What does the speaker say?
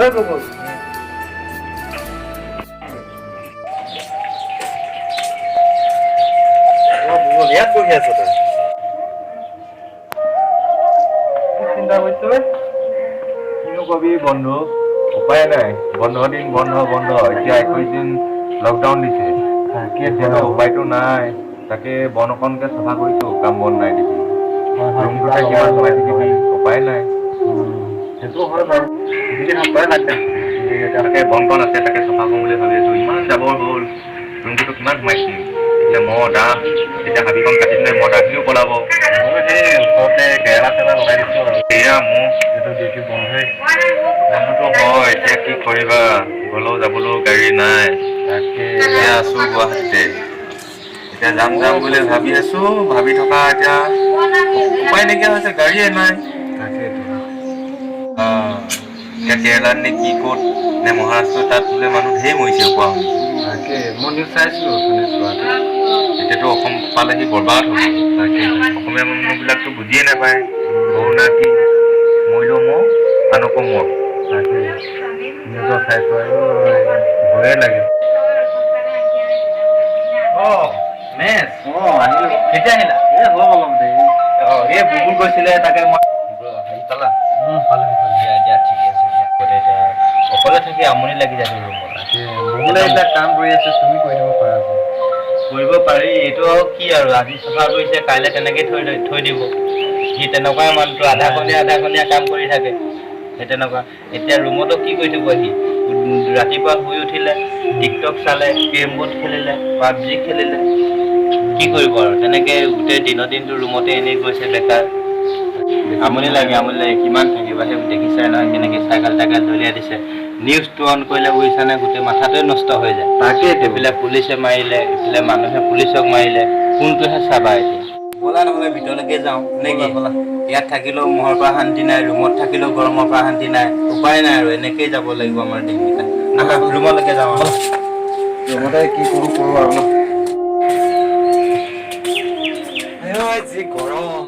ঐ বকুল, অ বকুল, ইয়াত বহি আছ তই? কি চিন্তা কৰিছ ঐ? কিনো কবি বন্ধু, উপায় নাই। বন্ধ দিন বন্ধ বন্ধ, এতিয়া 21 দিন লকডাউন দিছে। তাকে। এতিয়াতো উপায়তো নাই। তাকে বন অকণকে চাফা কৰিছো, কাম বন নাই দেখি। ৰুমটোতে কিমান সোমাই থাকিবি, উপায় নাই। সেইটো হয় বাৰু, দুদিন সপ্তাহে লাগে। তাকে বনকণ আছে, তাকে চাফা কৰোঁ বুলি ভাবি আছো। ইমান জাবৰ হ'ল, ৰুমটোতো কিমান সোমাই থাকিম? এতিয়া মহ দাহ, এতিয়া হাবিখন কাটি দিলে মহ দাহখিনিও পলাব। ময়ো সেই ওচৰতে কেৰেলা চেৰেলা লগাই দিছো আৰু। এয়া মোৰ যিহেতু ডিউটি বন্ধই। বন্ধুতো হয়, এতিয়া কি কৰিবা? গ'লেও যাবলৈও গাড়ী নাই। তাকে। এতিয়া আছো গুৱাহাটীতে। এতিয়া যাম যাম বুলি ভাবি আছো, ভাবি থকা এতিয়া উপায় নাইকিয়া হৈছে, গাড়ীয়ে নাই। তাকেইতো। এতিয়া কেৰেলাত নে কি ক'ত নে মহাৰাষ্ট্ৰ, তাত বোলে মানুহ ঢেৰ মৰিছে কোৱা শুনিছো। তাকে, মই নিউজ চাইছিলো অথনি চোৱাতে। এতিয়াতো অসম পালেহি বৰবাদ হ'ব। তাকে। অসমীয়া মানুহবিলাকতো বুজিয়ে নাপায় কৰোণা কি, মৰিলেও মৰ, আনকো মৰ। তাকে, নিউজত চাইছো আৰু ভয়ে লাগে। অ মেচ। অ, আহিলো। কেতিয়া আহিলা? এই হ'ল অলপ দেৰি। অ, এই বুবুল গৈছিলে, তাকে মই হেৰি পালা? পালো। দিয়া দিয়া, ঠিকে আছে দিয়া। এতিয়া অকলে থাকি আমনি লাগি যায় ৰুমত। তাকে, বুবুলে এইবিলাক কাম কৰি আছে, তুমি কৰি দিব পাৰা। কৰিব পাৰি, এইটো আৰু কি আৰু, আজি চাফা কৰিছে, কাইলৈ তেনেকেই থৈ থৈ দিব সি। তেনেকুৱাই মানুহটো, আধাখনীয়া আধাখনীয়া কাম কৰি থাকে। সেই তেনেকুৱা। এতিয়া ৰুমতো কি কৰি থাকিব সি? ৰাতিপুৱা শুই উঠিলে টিকটক চালে, কেৰম বৰ্ড খেলিলে, পাবজি খেলিলে, কি কৰিব আৰু? তেনেকে গোটেই দিনৰ দিনটো ৰুমতে এনেই গৈছে বেকাৰ। আমনি লাগে, আমনি লাগে, কিমান থাকিবা? সেই দেখিছাই নহয় কেনেকে চাইকেল টাইকেল দলিয়াই দিছে। নিউজটো অন কৰিলে বুজিছানে, গোটেই মাথাটোৱে নষ্ট হৈ যায়। তাকেইতো। এইফালে পুলিচে মাৰিলে, এইফালে মানুহে পুলিচক মাৰিলে, কোনটোহে চাবা এতিয়া? ব'লা নহ'লে ভিতৰলৈকে যাওঁ নে কি? ব'লা। ইয়াত থাকিলেও মহৰ পৰা শান্তি নাই, ৰুমত থাকিলেও গৰমৰ পৰা শান্তি নাই। উপায় নাই আৰু, এনেকেই যাব লাগিব আমাৰ দিনকেইটা। আহা, ৰুমলৈকে যাওঁ আৰু। ৰুমতে কি কৰোঁ কৰোঁ আৰু ন। আই, যি গৰম।